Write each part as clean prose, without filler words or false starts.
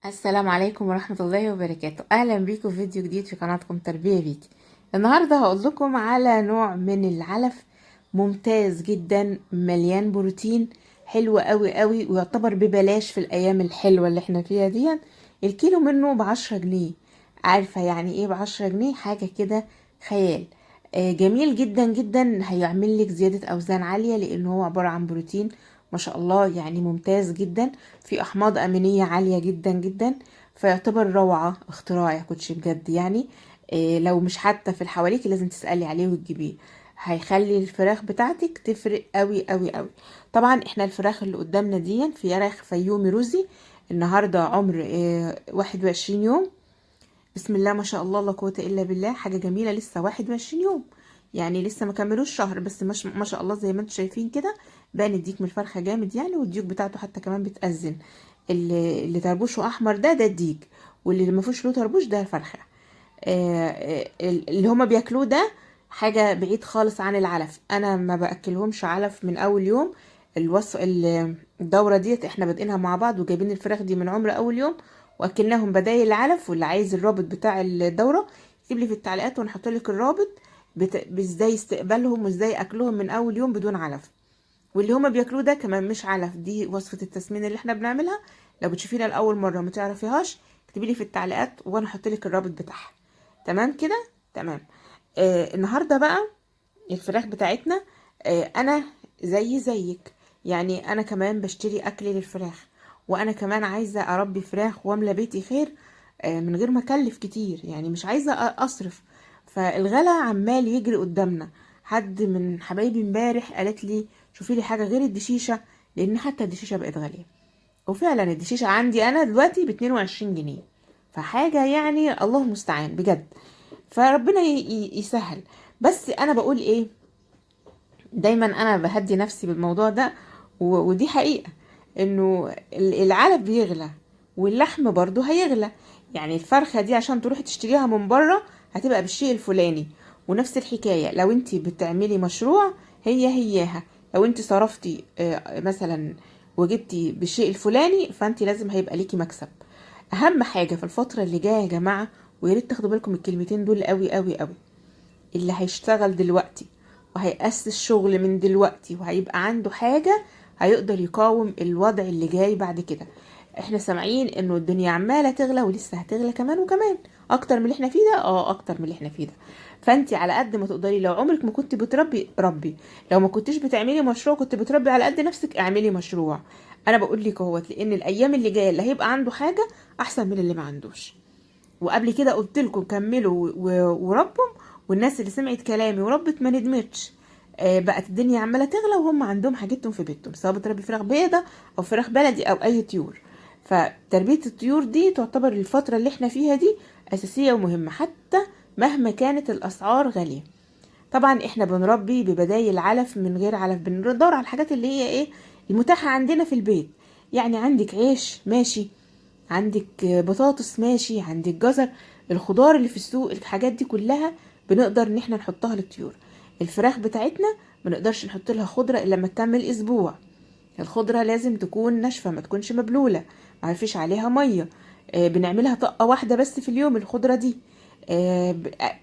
السلام عليكم ورحمة الله وبركاته. أهلا بيكم في فيديو جديد في قناتكم تربية بيتي. النهاردة هقول لكم على نوع من العلف ممتاز جدا، مليان بروتين، حلو قوي قوي، ويعتبر ببلاش في الأيام الحلوة اللي احنا فيها دي. الكيلو منه ب10 جنيه. عارفة يعني ايه ب10 جنيه؟ حاجة كده خيال. جميل جدا جدا، هيعمل لك زيادة أوزان عالية لأن هو عبارة عن بروتين ما شاء الله، يعني ممتاز جدا، في أحماض أمينية عالية جدا جدا، فيعتبر روعة، اختراع يا كوتش بجد يعني. لو مش حتى في الحواليك لازم تسألي عليه وتجيبيه، هيخلي الفراخ بتاعتك تفرق قوي قوي قوي. طبعا احنا الفراخ اللي قدامنا دي فراخ فيومي روزي، النهارده عمر 21 يوم. بسم الله ما شاء الله لا قوة إلا بالله، حاجة جميلة. لسه 21 يوم، يعني لسه ما كملوش شهر، بس ما شاء الله زي ما انتم شايفين كده بان الديك من الفرخة جامد يعني، والديك بتاعته حتى كمان بتأذن. اللي طربوشه أحمر ده الديك، واللي ما فيهوش له طربوش ده الفرخة. اللي هما بياكلوه ده حاجة بعيد خالص عن العلف. أنا ما بأكلهمش علف من أول يوم. الوصف الدورة ديت احنا بادئينها مع بعض، وجايبين الفراخ دي من عمر أول يوم واكلناهم بدايل العلف. واللي عايز الرابط بتاع الدورة اكتب لي في التعليقات وانا احط لك الرابط ازاي استقبالهم وازاي اكلهم من اول يوم بدون علف. واللي هما بياكلوه ده كمان مش علف، دي وصفة التسمين اللي احنا بنعملها. لو بتشوفينا لاول مرة ما تعرفيهاش اكتبي لي في التعليقات وانا احط لك الرابط بتاعها. تمام كده؟ تمام. النهارده بقى الفراخ بتاعتنا، انا زي زيك يعني، انا كمان بشتري اكل للفراخ، وانا كمان عايزه اربي فراخ واملى بيتي خير، من غير ما اكلف كتير، يعني مش عايزه اصرف. فالغلا عمال يجري قدامنا. حد من حبايبي امبارح قالت لي شوفي لي حاجة غير الدشيشه، لان حتى الدشيشه بقت غالية. وفعلا الدشيشه عندي انا دلوقتي ب22 جنيه، فحاجه يعني الله المستعان بجد. فربنا يسهل. بس انا بقول ايه، دايما انا بهدي نفسي بالموضوع ده، ودي حقيقة، انه العلف بيغلى واللحم برضو هيغلى. يعني الفرخة دي عشان تروحي تشتريها من بره هتبقى بالشيء الفلاني. ونفس الحكاية لو انت بتعملي مشروع، هي هياها لو انت صرفتي مثلا وجبتي بالشيء الفلاني، فانت لازم هيبقى ليكي مكسب. اهم حاجة في الفترة اللي جاية يا جماعة، ويا ريت تاخدوا بالكم الكلمتين دول قوي قوي قوي، اللي هيشتغل دلوقتي وهيأسس شغل من دلوقتي وهيبقى عنده حاجة هيقدر يقاوم الوضع اللي جاي بعد كده. احنا سامعين انه الدنيا عمالة تغلى ولسه هتغلى كمان وكمان، اكتر من اللي احنا فيه ده، اكتر من اللي احنا فيه ده. فانت على قد ما تقدري، لو عمرك ما كنت بتربي ربي، لو ما كنتش بتعملي مشروع كنت بتربي على قد نفسك اعملي مشروع. انا بقول لك اهوت، لان الايام اللي جاية اللي هيبقى عنده حاجة احسن من اللي ما عندوش. وقبل كده قلت لكم كملوا وربوا، والناس اللي سمعت كلامي وربت ما ندمتش. بقت الدنيا عماله تغلى وهم عندهم حاجتهم في بيتهم، سواء بتربي فراخ بيضة او فراخ بلدي او اي طيور. فتربيه الطيور دي تعتبر الفترة اللي احنا فيها دي اساسية ومهمة، حتى مهما كانت الاسعار غالية. طبعا احنا بنربي ببدايل علف، من غير علف، بندور على الحاجات اللي هي ايه المتاحة عندنا في البيت. يعني عندك عيش ماشي، عندك بطاطس ماشي، عندك جزر، الخضار اللي في السوق، الحاجات دي كلها بنقدر ان احنا نحطها للطيور. الفراخ بتاعتنا ما نقدرش نحط لها خضرة الا لما تكمل اسبوع. الخضرة لازم تكون ناشفة، ما تكونش مبلولة، ما فيش عليها مية. بنعملها طقة واحدة بس في اليوم الخضرة دي.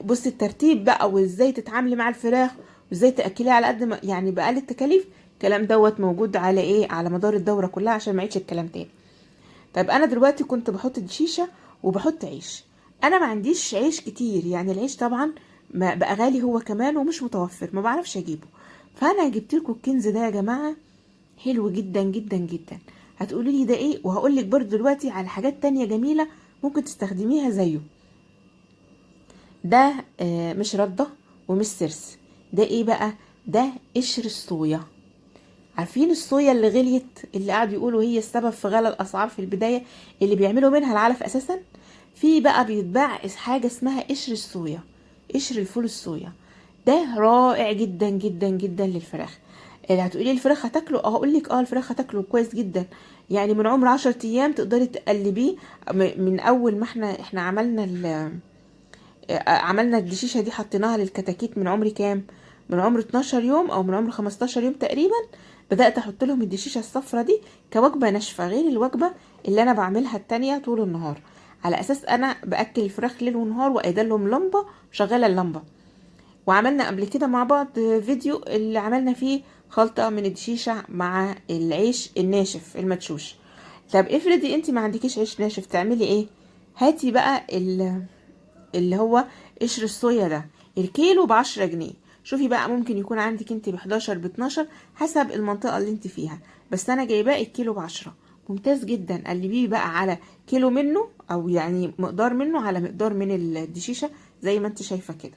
بصي الترتيب بقى، وازاي تتعاملي مع الفراخ، وازاي تاكليها على قد ما يعني بأقل التكاليف. الكلام دوت موجود على ايه، على مدار الدورة كلها، عشان ما اعيدش الكلام تاني. طيب انا دلوقتي كنت بحط دشيشه وبحط عيش. انا ما عنديش عيش كتير، يعني العيش طبعا ما بقى غالي هو كمان ومش متوفر، ما بعرفش اجيبه. فانا جبت لكم الكنز ده يا جماعة، حلو جدا جدا جدا. هتقولي لي ده ايه، وهقول لك برضو دلوقتي على حاجات تانية جميلة ممكن تستخدميها زيه. ده مش ردة ومش سرس، ده ايه بقى؟ ده قشر الصويا. عارفين الصويا اللي غليت، اللي قعدوا يقولوا هي السبب في غلا الاسعار في البداية، اللي بيعملوا منها العلف اساسا؟ في بقى بيتباع حاجة اسمها قشر الصويا، قشر الفول الصويا. ده رائع جدا جدا جدا للفراخ. اللي هتقولي الفراخ هتاكله، هقول لك الفراخ هتاكله كويس جدا. يعني من عمر 10 ايام تقدري تقلبيه. من اول ما احنا عملنا الدشيشه دي، حطيناها للكتاكيت من عمر كام؟ من عمر 12 يوم او من عمر 15 يوم تقريبا. بدات احط لهم الدشيشه الصفرة دي كوجبه ناشفة غير الوجبة اللي انا بعملها التانية طول النهار، على اساس انا باكل الفراخ ليل ونهار وقايده لهم لمبة شغالة اللمبة. وعملنا قبل كده مع بعض فيديو اللي عملنا فيه خلطه من الدشيشه مع العيش الناشف المدشوش. طب افرضي انت ما عندكيش عيش ناشف، تعملي ايه؟ هاتي بقى اللي هو قشر الصويا ده، الكيلو ب10 جنيه. شوفي بقى ممكن يكون عندك انت ب11 ب12 حسب المنطقة اللي انت فيها، بس انا جايباه الكيلو ب10. ممتاز جدا. قلبية بقى على كيلو منه، او يعني مقدار منه على مقدار من الدشيشة زي ما انت شايفة كده.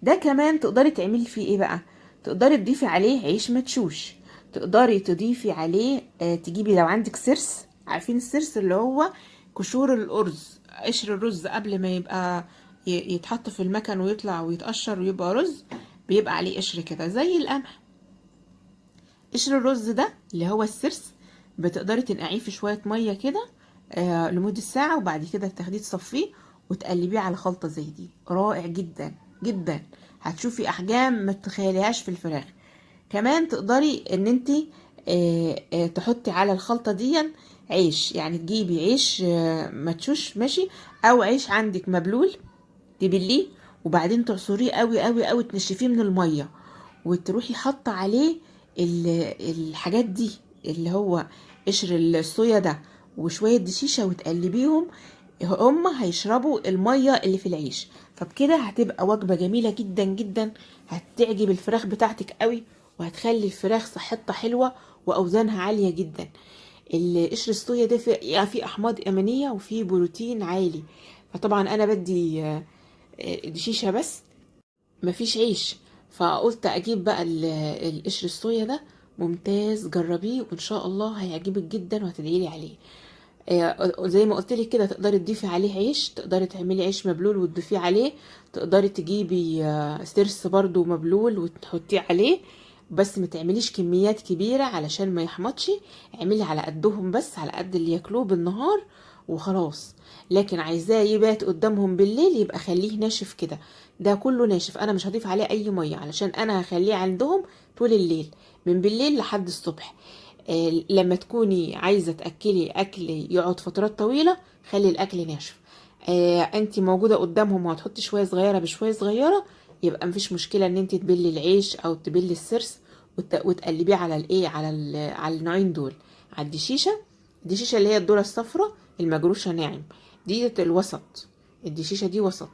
ده كمان تقدري تعملي فيه ايه بقى؟ تقدري تضيفي عليه عيش مدشوش، تقدري تضيفي عليه تجيبي لو عندك سرس، عارفين السرس اللي هو قشور الارز، قشر الرز قبل ما يبقى يتحط في المكن ويطلع ويتقشر ويبقى رز، بيبقى عليه قشر كده زي القمح. قشر الرز ده اللي هو السرس بتقدري تنقعيه في شوية مية كده لمدة ساعة، وبعد كده تاخديه تصفية وتقلبيه على خلطة زي دي. رائع جدا جدا، هتشوفي احجام ما تتخيليهاش في الفراخ. كمان تقدري ان انتي تحطي على الخلطة دي عيش، يعني تجيبي عيش مدشوش ماشي، او عيش عندك مبلول تبليه وبعدين تعصريه قوي قوي قوي، تنشفيه من المية، وتروحي حاطه عليه الحاجات دي اللي هو قشر الصويا ده وشوية دشيشه، وتقلبيهم، هم هيشربوا المية اللي في العيش. فبكده هتبقى وجبة جميلة جدا جدا، هتعجب الفراخ بتاعتك قوي، وهتخلي الفراخ صحتها حلوة واوزانها عالية جدا. القشر الصويا ده فيه احماض امينيه وفيه بروتين عالي. فطبعا انا بدي دشيشه بس، مفيش عيش، فقلت اجيب بقى القشر الصويا ده. ممتاز، جربيه وان شاء الله هيعجبك جدا وهتدعيلي عليه. زي ما قلت لك كده تقدري تضيفي عليه عيش، تقدري تعملي عيش مبلول وتضيفيه عليه، تقدري تجيبي سرس برضو مبلول وتحطيه عليه، بس ما تعمليش كميات كبيرة علشان ما يحمضش، اعملي على قدهم بس، على قد اللي ياكلوه بالنهار وخلاص. لكن عايزاه يبات قدامهم بالليل يبقى خليه ناشف كده، ده كله ناشف، انا مش هضيف عليه اي مية علشان انا هخليه عندهم طول الليل، من بالليل لحد الصبح. لما تكوني عايزة تأكلي أكل يقعد فترات طويلة خلي الأكل ناشف. انت موجودة قدامهم وهتحطي شوية صغيرة بشوية صغيرة، يبقى مفيش مشكلة ان انت تبلي العيش او تبلي السرس وتقلبيه على الايه، على النوعين دول، على الدشيشة. الدشيشة اللي هي الذرة الصفراء المجروشة ناعم، دي الوسط، الدشيشة دي وسط،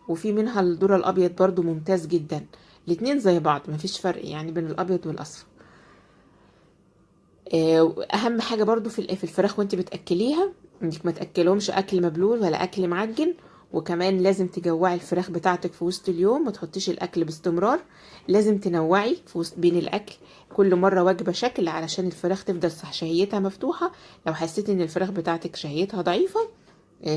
وفي منها الذرة الابيض برضو ممتاز جدا. الاتنين زي بعض مفيش فرق يعني بين الابيض والاصفر. اهم حاجة برضو في الفراخ وانت بتاكليها انك ما تاكلهمش اكل مبلول ولا اكل معجن، وكمان لازم تجوعي الفراخ بتاعتك في وسط اليوم، ما تحطيش الاكل باستمرار، لازم تنوعي في وسط بين الاكل، كل مرة وجبة شكل علشان الفراخ تفضل شهيتها مفتوحة. لو حسيتي ان الفراخ بتاعتك شهيتها ضعيفة،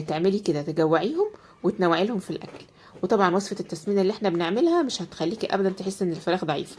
تعملي كده، تجوعيهم وتنوعي لهم في الاكل. وطبعا وصفه التسمين اللي احنا بنعملها مش هتخليكي ابدا تحسي ان الفراخ ضعيفة.